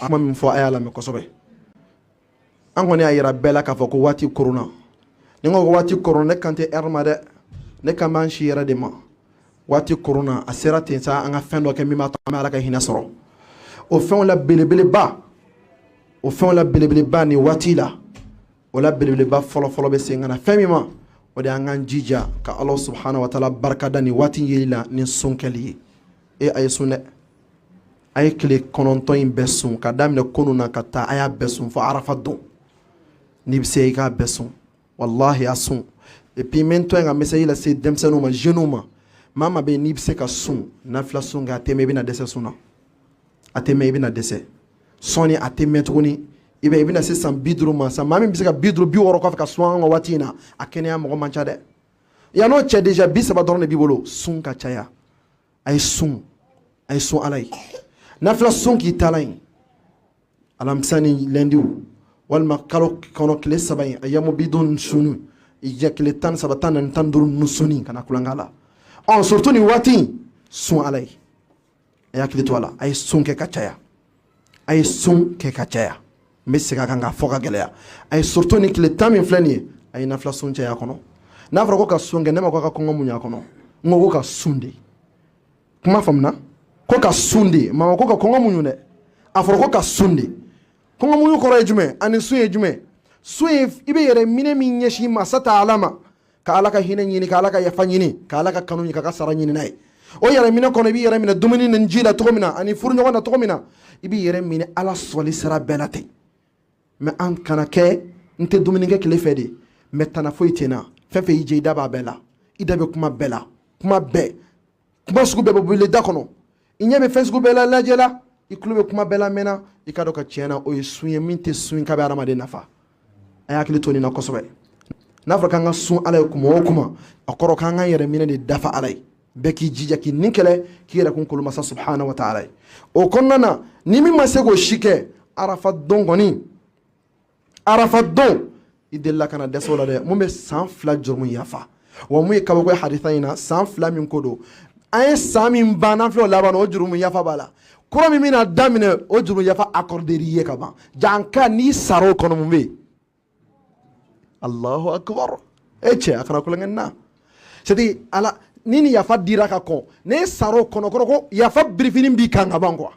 Kuma min fɔ, a y'a lamɛn kosɛbɛ. An kɔni y'a yira bɛɛ la k'a fɔ ko waati koronna. Ni n ko waati koronna, ne kan tɛ heure ma dɛ, ne kan b'an si yɛrɛ de ma. Waati koronna, a sera ten sa, an ka fɛn dɔ kɛ min b'a to an bɛ Ala ka hinɛ sɔrɔ. O fɛnw la belebeleba, o fɛnw la belebeleba nin waati la, o la belebeleba fɔlɔfɔlɔ bɛ sen ka na fɛn min ma, o de y'an k'an jija ka Ala subahana wa taala barika da nin waati yeli la ni sun kɛli ye. E, a ye sun dɛ! A ye tile 9 in bɛɛ sun, ka daminɛ kunun na ka taa, a y'a bɛɛ sun fo Arafa don. N'i bɛ se, i k'a bɛɛ sun. Walahi, a sun. Et puis n bɛ n to yen ka message lase denmisɛnninw ma, jeunes ma. Maa maa bɛ yen, n'i bɛ se ka sun, nafila sun kɛ. A tɛ mɛn, i bɛna dɛsɛ sun na. A tɛ mɛn, i bɛna dɛsɛ sɔɔni. A tɛ mɛn tuguni, i bɛ i bɛna se san 50 ma. San maa min bɛ se ka 50, 60 kɔfɛ ka sun an ka waati in na, a kɛnɛya mɔgɔ man ca dɛ. Yan n'o cɛ, déjà 30 dɔrɔn de b'i bolo. Sun ka caya, a ye sun, a ye sun Ala ye. Nafila sun k'i taala yen, alamisa ni lɛndiw, walima kalo kɔnɔ tile 3 in, ayamu bidon sunu, i jɛ tile 13, 14, 15 ninnu sunni, kana kulonkɛ la. Ɔ, surtout nin waati in, sun Ala ye. A y'a hakili to a la, a ye sun kɛ ka caya, a ye sun kɛ ka caya. N bɛ segin a kan k'a fɔ ka gɛlɛya. A ye surtout ni tile 10 min filɛ nin ye, a ye nafila sun caya kɔnɔ. N'a fɔra ko ka sun kɛ, ne ma ko ka kɔngɔ muɲu a kɔnɔ, n ko ka sun de. Kuma faamuna? Ko ka sun de mama, ko ka kɔngɔ muɲu dɛ. A fɔra ko ka sun de. Kɔngɔ muɲu kɔrɔ ye jumɛn ani sun ye jumɛn? Sun ye i bɛ yɛrɛ minɛ min ɲɛsin masa ta Ala ma, ka Ala ka hinɛ ɲini, ka Ala ka yafa ɲini, ka Ala ka kanu ɲini, ka ka sara ɲini n'a ye. O yɛrɛ minɛ kɔnɔ, i b'i yɛrɛ minɛ dumuni ni ji la cogo min na, ani furuɲɔgɔn na cogo min na, i b'i yɛrɛ minɛ Ala sɔli sira bɛɛ la ten. Mais an kana kɛ n tɛ dumuni kɛ tile fɛ de, mais tana foyi tɛ n na. Fɛn fɛn y'i jɛ, i da b'a bɛɛ la, i da bɛ kuma bɛɛ la, kuma bɛɛ, kuma sugu bɛɛ bɛ bɔ i da kɔnɔ, i ɲɛ bɛ fɛn sugu bɛɛ la lajɛ la, i tulo bɛ kuma bɛɛ la mɛnna. I ka dɔn ka tiɲɛ na, o ye sun ye min tɛ sun k'a bɛ hadamaden nafa. A y'a hakili to nin na kosɛbɛ. N'a fɔra k'an ka sun Ala ye kuma o kuma, a kɔrɔ k'an k'an yɛrɛ minɛ de dafa Ala ye. Bɛɛ k'i jija k'i nin kɛlɛ, k'i yɛrɛ kun kolomasa subahana wa taala ye. O kɔnɔna na, ni min ma se k'o si kɛ, Arafa don kɔni, Arafa don, i delila kana dɛsɛ o la dɛ. Mun bɛ san 2 jurumu yafa? Wa mun ye kabako ye hadisa in na, san 2 min ko don, an ye san min ban n'an filɛ o laban na, o jurumu yafa b'a la. Kura min bɛna daminɛ, o jurumu yafa accordé i ye ka ban. Janka n'i sara o kɔnɔ, mun bɛ yen? Allahu akbar! E cɛ, a kana kulonkɛ na. C'est à dire, Ala ni yafa dira ka kɔn, n'e sara o kɔnɔ, kɔrɔ ko yafa birifini b'i kan ka ban quoi.